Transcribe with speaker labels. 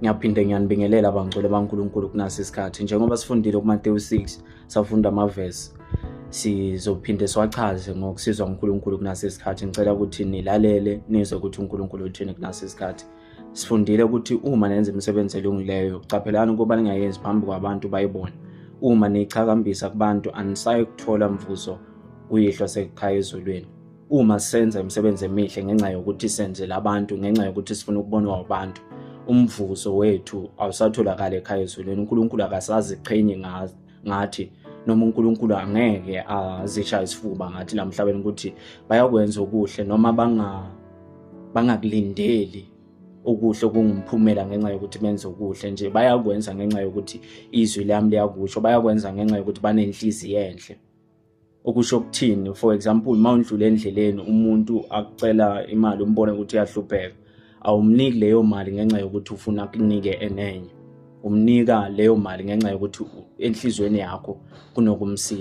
Speaker 1: Ngiyaphinde ngiyanibingelela bangcwele baNkulunkulu kunasi isikhathi. Njengoba sifundile kuMateyu 6, safunda amavesi, sizophinde siwachaze ngokusizwa uNkulunkulu kunasi isikhathi. Ngicela ukuthi nilalele nizwe ukuthi uNkulunkulu uthini kunasi isikhathi. Sifundile ukuthi uma nenza imisebenzi elungileyo, qaphelani ukuba ningayenzi phambi kwabantu bayibone. Uma niyichakambisa kubantu, anisayi kuthola mvuzo kuyihlo sekhaya ezulwini. Uma senza imisebenzi emihle ngenxa yokuthi senzela abantu, ngenxa yokuthi sifuna ukubonwa abantu, umvuzo wethu awusatholakali ekhaya ezulwini. uNkulunkulu akasaziqhenyi ngathi, noma uNkulunkulu angeke azishaye isifuba ngathi la mhlabeni ukuthi bayakwenza okuhle noma bangakulindeli okuhle okungumphumela ngenxa yokuthi benze okuhle nje. Bayakwenza ngenxa yokuthi izwi lami liyakusho, bayakwenza ngenxa yokuthi banenhliziyo enhle. Okusho ukuthini? For example, uma undlula endleleni umuntu akucela imali, umbone ukuthi uyahlupheka, awumniki leyo mali ngenxa yokuthi ufuna akunike enenye, umnika leyo mali ngenxa yokuthi enhliziyweni yakho kunokumsiza.